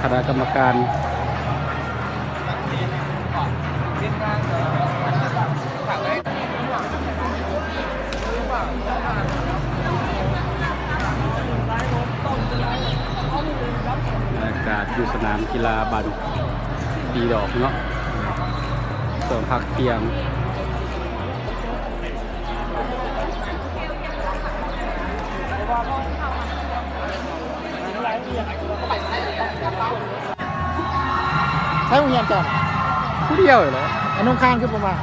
ຄະນະກຳມະການ ບັນຍາກາດຢູ່ສະໜາມກິລາບ້ານ ປີດອກເນາະ ຊ່ວງພັກທ່ຽງ. ໃສໂຮງຮຽນເຈົ້າ? ຜູ້ດຽວນີ້ແຫຼະ. ອັນໜົງຄານຄືບໍ່ມາ?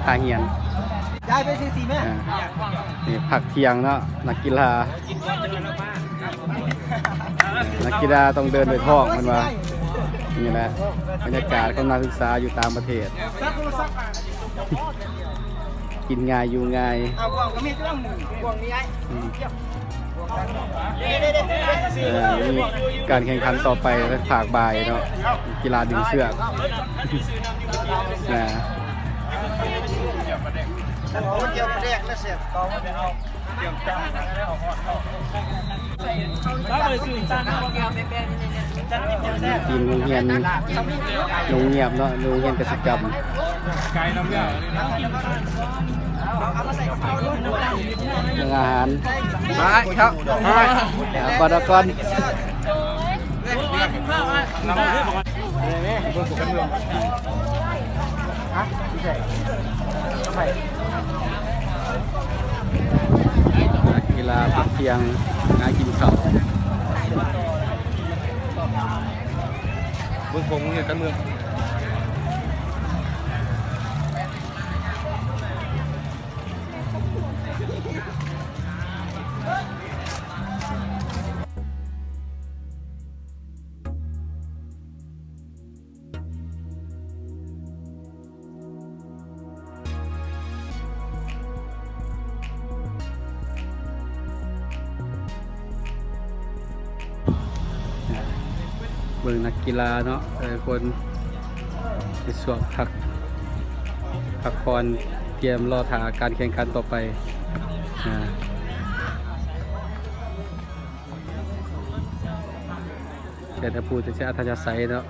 ຖ້າຮຽນ. ຢາຍໄປຊື່ໆແມ່. ອ່າ ນີ້ພັກທ່ຽງເນາະ ນັກກິລາ. ນັກກິລາຕ້ອງເດີນດ້ວຍທ້ອງ ເພິ່ນວ່າ. ນີ້ແຫຼະບັນຍາກາດຂອງນັກສຶກສາຢູ່ຕ່າງປະເທດ. ກິນງ່າຍຢູ່ງ່າຍ. ເອົາ ບ່ວງກໍມີ ບ່ວງມີໄອ້ ອືມ ເອີ ມີການແຂ່ງຂັນຕໍ່ໄປພາກບ່າຍເນາະ ກິລາດຶງເຊືອກນະ. ທີມໂຮງຮຽນໜູງງຽບເນາະ ໂຮງຮຽນກະສິກຳ ເລື່ອງອາຫານ ມາເຂົ້າ ມາ ອ່າ ປະຊາກອນ. ນັກກິລາພັກທ່ຽງ ຫາກິນເຂົ້າ ເບິ່ງຂອງໂຮງຮຽນການເມືອງ. ເບິ່ງນັກກິລາເນາະ ແຕ່ລະຄົນ ໃນຊ່ວງພັກ ພັກຜ່ອນ ຕຽມລໍຖ້າການແຂ່ງຂັນຕໍ່ໄປ. ອ່າ ແຕ່ລະຜູ້ທີ່ຈະອັດທະຍາໄສເນາະ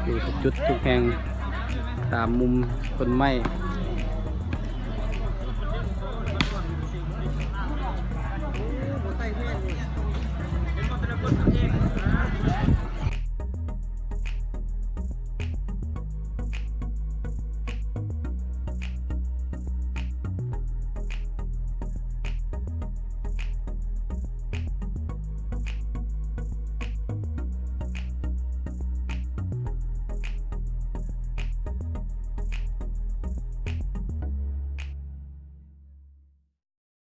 ຢູ່ທຸກຈຸດທຸກແຫ່ງ ຕາມມຸມຕົ້ນໄມ້.